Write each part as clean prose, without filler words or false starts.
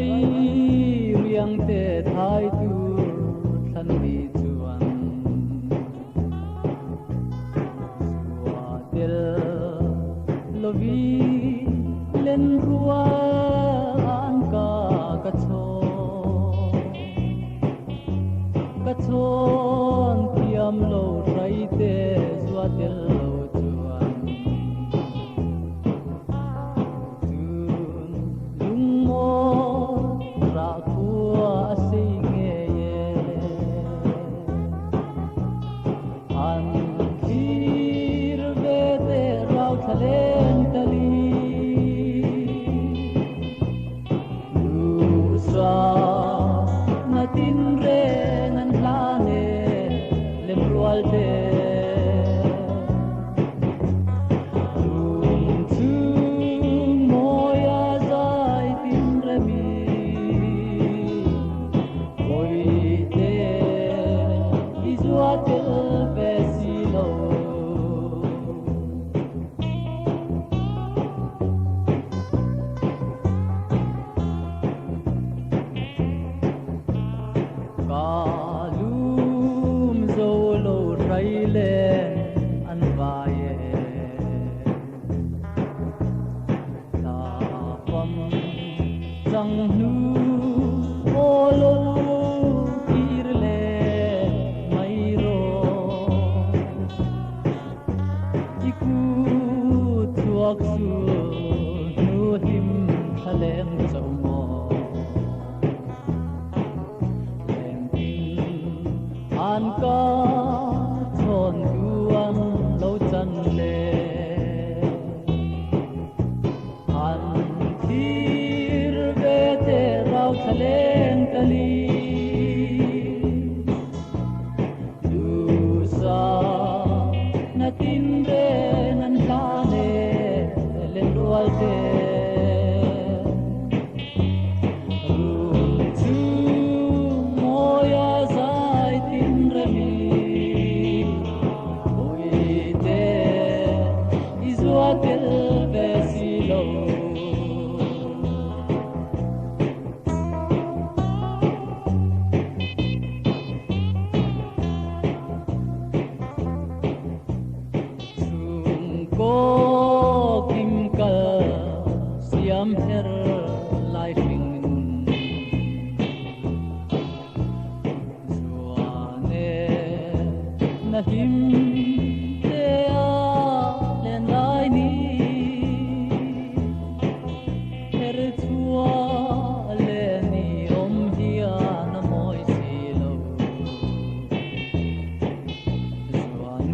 Rai riang te thai tur thlan ni chuan Zua tel lovi len rual an ka ka chhawn Ka chhawn thiam lo hrai te zua tel lo chuan Tun lungmawl rah khua a sei ngei e. An thlir ve te rau thla leng tali. Duhsa na tin reng an hlan e lem rual te. Lung chung mawi a zai tin remi Hawi te i zua tel ve si lo. Ka lum zo lo hrai len an vai e. Thla fam chang hnu aw lo kir le mai rawh. I ku thuak su hnu hlim thla leng cho maw. Lengtin an ka chawn tu an lo chan le. An thlir ve te rau thla leng tali. Duhsa na tin reng an hlan e len rual te. Run chu mawi a zai tin remi. Hawi te i zua tel ve si lo. Chhungkaw kim kal siam her lai hring nun Zuan e na hlim te a len lai ni Her chhuah le ni awm hian a mawi si lo. Zuan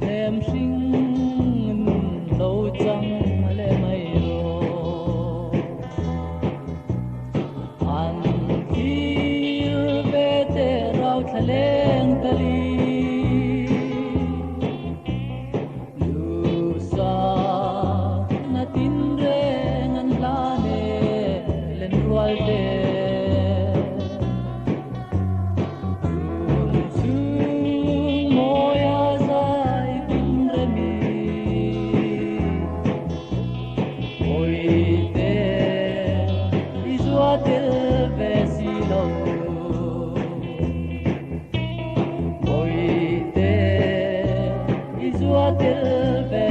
nem hring nun lo chang le mai rawh. An thlir ve te rau thla leng tali. Duhsa na tin reng an hlan e len rual te. Run chung mawi a zai tin remi. Hawi te i zua tel ve si lo. Hawi te i zua tel ve